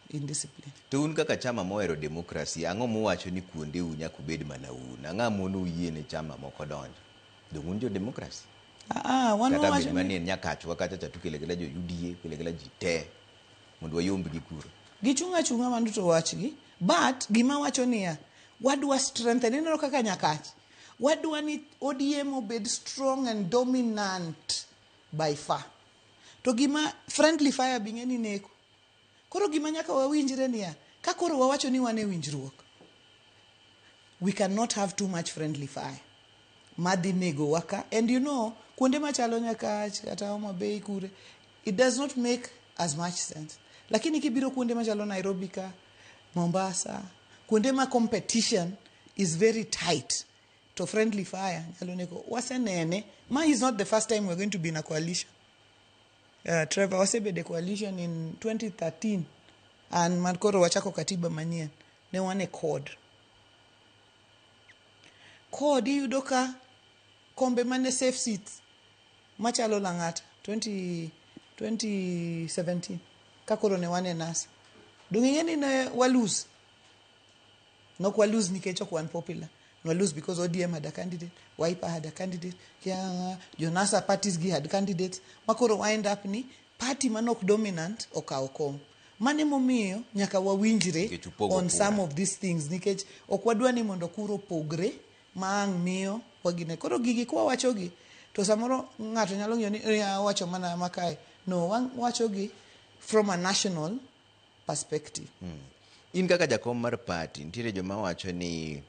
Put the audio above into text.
Indiscipline. To un kaka chama mohero demokrasi, ang'o muwacho ni kuondeu nyaka ubed mana un? Ang'o mono uyie ne chama moko donjo? Dong' un jo demokrasi? Ah, wan Kata wawacho bed ni mani en Nyakachwa kacha cha tukele kela jo UDA, ukele kela ji te mondo wayombgi kuro. Gichung' achung'a mano to wachgi, but gima wacho niya, wadwa strengthen. Ineno kaka Nyakach, wadwa ni ODM obed strong and dominant by far. To gima friendly fire bing'e ni neko. Koro gima nyaka wawinjre niya, ka koro wawacho ni wan e winjruok, we cannot have too much friendly fire madhi nego wa ka. And kuonde machalo Nyakach kata Homa Bay kure, it does not make as much sense. Lakini kibiro kuonde machalo Nairobi ka, Mombasa, kuonde ma competition is very tight, to friendly fire nyalo nego. Wasenene, ma is not the first time we're going to be in a coalition. Trevor, wasebedo e coalition in 2013 and man koro wachako katiba manyien, ne wan e CORD. CORD iyudo ka kombe mane safe seats machalo Lang'ata 20, 2017 ka koro ne wan e NASA. Dong' ing'e ni ne wa lose? Nok wa lose nikech ok wan popular. Ne wa lose because ODM had a candidate, Wiper had a candidate, kia jo NASA parties gi had candidates. Ma koro wa end up ni party manok dominant okawo kom. Mano emomiyo nyaka wawinjre Nikech upogo on kura. Some of these things, nikech ok wadwa ni mondo kura opogre ma ang' miyo wagine. Koro gigi kwawachogi to samoro ng'ato nyalo ng'iyo ni, "Eh, wacho mana makae." No, wawachogi from a national perspective. In kaka jakom mar party, nitiere joma wacho ni